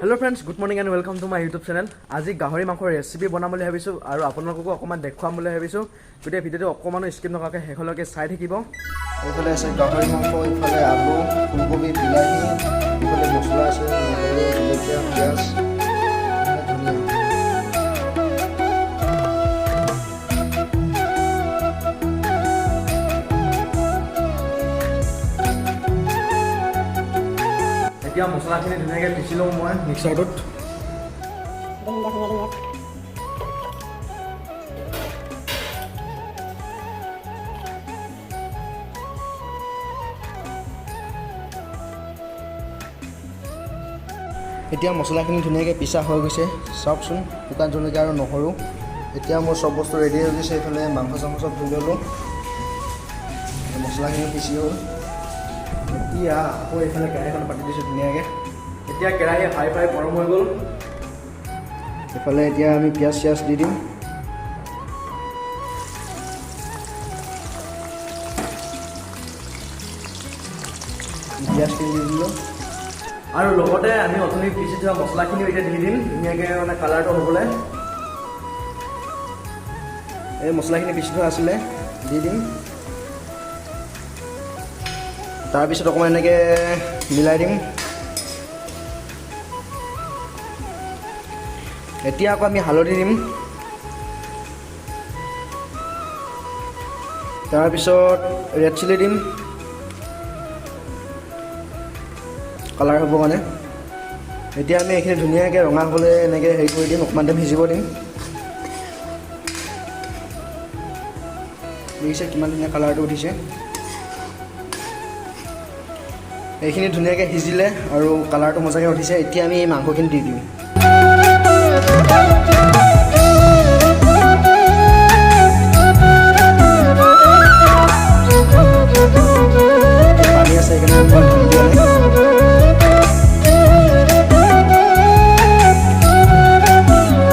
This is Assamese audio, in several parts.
Hello friends, good morning and welcome to my YouTube channel. আজি গাহৰি মাংসৰ ৰেচিপি বনাম বুলি ভাবিছোঁ আৰু আপোনালোককো অকণমান দেখুৱাম বুলি ভাবিছোঁ। গতিকে ভিডিঅ'টো অকণমানো স্কিপ নকৰাকৈ শেষলৈকে চাই থাকিব। এইফালে আছে গাহৰি মাংস, ইফালে আলু, ফুলকবি, বিলাহী, ইফালে মছলা আছে, নহৰু, জলকীয়া, পিঁয়াজ, ধনিয়া। এতিয়া মছলাখিনি ধুনীয়াকৈ পিচি লওঁ মই মিক্সাৰটোত। এতিয়া মছলাখিনি ধুনীয়াকৈ পিছা হৈ গৈছে। চাওকচোন, শুকান জলকীয়া আৰু নহৰু। এতিয়া মোৰ চব বস্তু ৰেডি হৈ গৈছে। এইফালে মাংস চাংস চব ধুই ল'লোঁ, মছলাখিনিও পিচি হ'ল। এতিয়া আকৌ এইফালে কেৰাহীখন পাতি দিছোঁ ধুনীয়াকৈ। এতিয়া কেৰাহী হাই ফাই গৰম হৈ গ'ল। এইফালে এতিয়া আমি পিঁয়াজ চিয়াজ দি দিম। পিঁয়াজখিনি দি দিলোঁ। আৰু লগতে আমি অথনি পিচি থোৱা মছলাখিনিও এতিয়া দি দিম ধুনীয়াকৈ, মানে কালাৰটো হ'বলৈ। এই মছলাখিনি পিচি থোৱা আছিলে, দি দিম। তাৰপিছত অকণমান এনেকৈ মিলাই দিম। এতিয়া আকৌ আমি হালধি দিম। তাৰপিছত ৰেড চিলি দিম কালাৰ হ'ব কাৰণে। এতিয়া আমি এইখিনি ধুনীয়াকৈ ৰঙা হ'বলৈ এনেকৈ হেৰি কৰি দিম, অকণমান টাইম সিজিব দিম। দেখিছে কিমান ধুনীয়া কালাৰটো উঠিছে। এইখিনি ধুনীয়াকৈ সিজিলে আৰু কালাৰটো মজাকৈ উঠিছে। এতিয়া আমি এই মাংসখিনি দি দিম। পানী আছে, সেইকাৰণে অকণমান ঢাকি দিয়া নাই।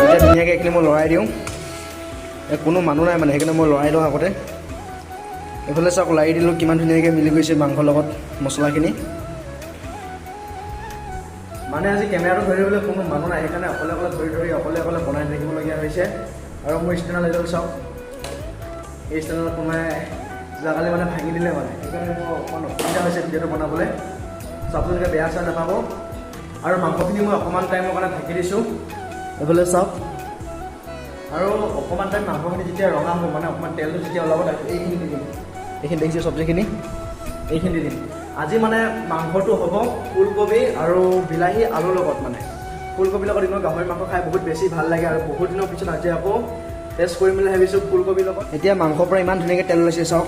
এতিয়া ধুনীয়াকৈ এইখিনি মই লৰাই দিওঁ। ইয়াত কোনো মানুহ নাই মানে, সেইকাৰণে মই লৰাই লওঁ আগতে। এইফালে চাওক, লাৰি দিলোঁ, কিমান ধুনীয়াকৈ মিলি গৈছে মাংসৰ লগত মছলাখিনি। মানে আজি কেমেৰাটো ধৰিবলৈ কোনো মানুহ নাই, সেইকাৰণে অকলে অকলে ধৰি ধৰি অকলে অকলে বনাই থাকিবলগীয়া হৈছে। আৰু মোৰ ষ্টেণ্ডাল এডাল চাওক, এই ষ্টেণ্ডাল কোনোবাই যোৱাকালি মানে ভাঙি দিলে মানে, সেইকাৰণে মোৰ অকণমান অসুবিধা হৈছে ভিডিঅ'টো বনাবলৈ। চ' আপোনালোকে বেয়া চেয়া নাপাব। আৰু মাংসখিনি মই অকণমান টাইমৰ কাৰণে ঢাকি দিছোঁ। এইফালে চাওক, আৰু অকণমান টাইম মাংসখিনি যেতিয়া ৰঙা হ'ব, মানে অকণমান তেলটো যেতিয়া ওলাব, তাৰপিছত এইখিনি দি দিম। এইখিনি দেখিছে চব্জিখিনি? এইখিনি দি দিম। আজি মানে মাংসটো হ'ব ফুলকবি আৰু বিলাহী আলুৰ লগত। মানে ফুলকবিৰ লগত এনেও গাহৰি মাংস খাই বহুত বেছি ভাল লাগে আৰু বহুত দিনৰ পিছত আজি আকৌ টেষ্ট কৰিম বুলি ভাবিছোঁ ফুলকবিৰ লগত। এতিয়া মাংসৰ পৰা ইমান ধুনীয়াকৈ তেল ওলাইছে, চাওক।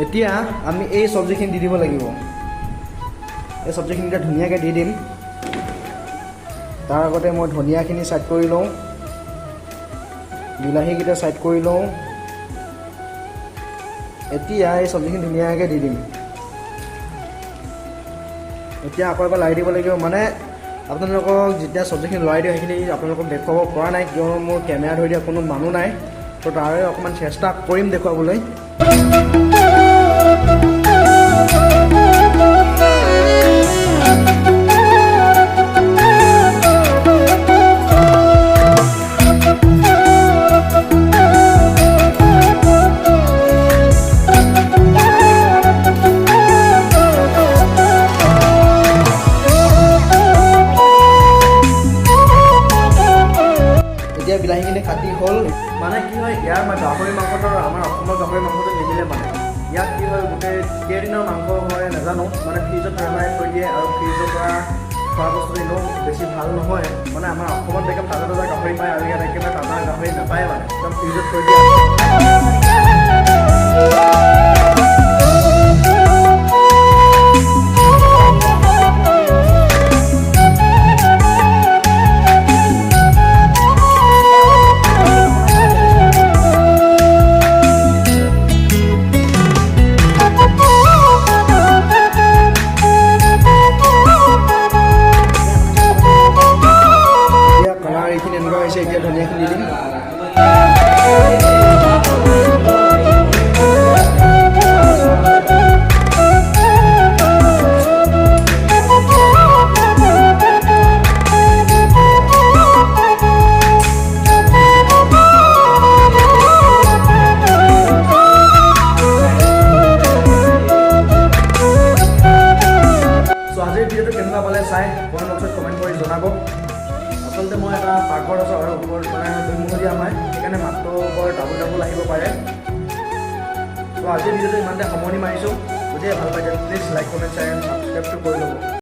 এতিয়া আমি এই চব্জিখিনি দি দিব লাগিব। এই চব্জিখিনি এতিয়া ধুনীয়াকৈ দি দিম। তাৰ আগতে মই ধনিয়াখিনি ছাইড কৰি লওঁ, বিলাহীকেইটা ছাইড কৰি লওঁ। এতিয়া এই চব্জিখিনি ধুনীয়াকৈ দি দিম। এতিয়া আকৌ এবাৰ লাৰি দিব লাগিব। মানে আপোনালোকক যেতিয়া চব্জিখিনি লৰাই দিওঁ, সেইখিনি আপোনালোকক দেখুৱাব পৰা নাই, কিয়নো মোৰ কেমেৰা ধৰি দিয়া কোনো মানুহ নাই। তো তাৰে অকণমান চেষ্টা কৰিম দেখুৱাবলৈ। এতিয়া বিলাহীখিনি কাটি হ'ল। মানে কি হয়, ইয়াৰ মানে গাহৰি মাংসটো আৰু আমাৰ অসমৰ গাহৰি মাংসটো নিমিলে। মানে ইয়াত কি হয়, গোটেই কেইদিনৰ মাংস হয় নাজানো, মানে ফ্ৰিজত ভৰাই থৈ দিয়ে আৰু ফ্ৰিজৰ পৰা খোৱা বস্তুটো এনেও বেছি ভাল নহয়। মানে আমাৰ অসমত একদম তাজা তাজা গাহৰি পায় আৰু ইয়াত একেবাৰে তাজা গাহৰি নাপায়, মানে একদম ফ্ৰিজত থৈ দিয়ে। এতিয়া কালাৰ এইখিনি এনেকুৱা হৈছে। এতিয়া ধনিয়াখিনি দি দিম। আৰু ওপৰত মানে দুমহলীয়া আমাৰ, সেইকাৰণে মাতটো বৰ ডাবুল ডাবুল আহিব পাৰে। ত' আজিৰ ভিডিঅ'টো ইমানতে সামৰণি মাৰিছোঁ। যদিহে ভাল পাইছে, please like, comment, share and ছাবস্ক্ৰাইবটো কৰি ল'ব।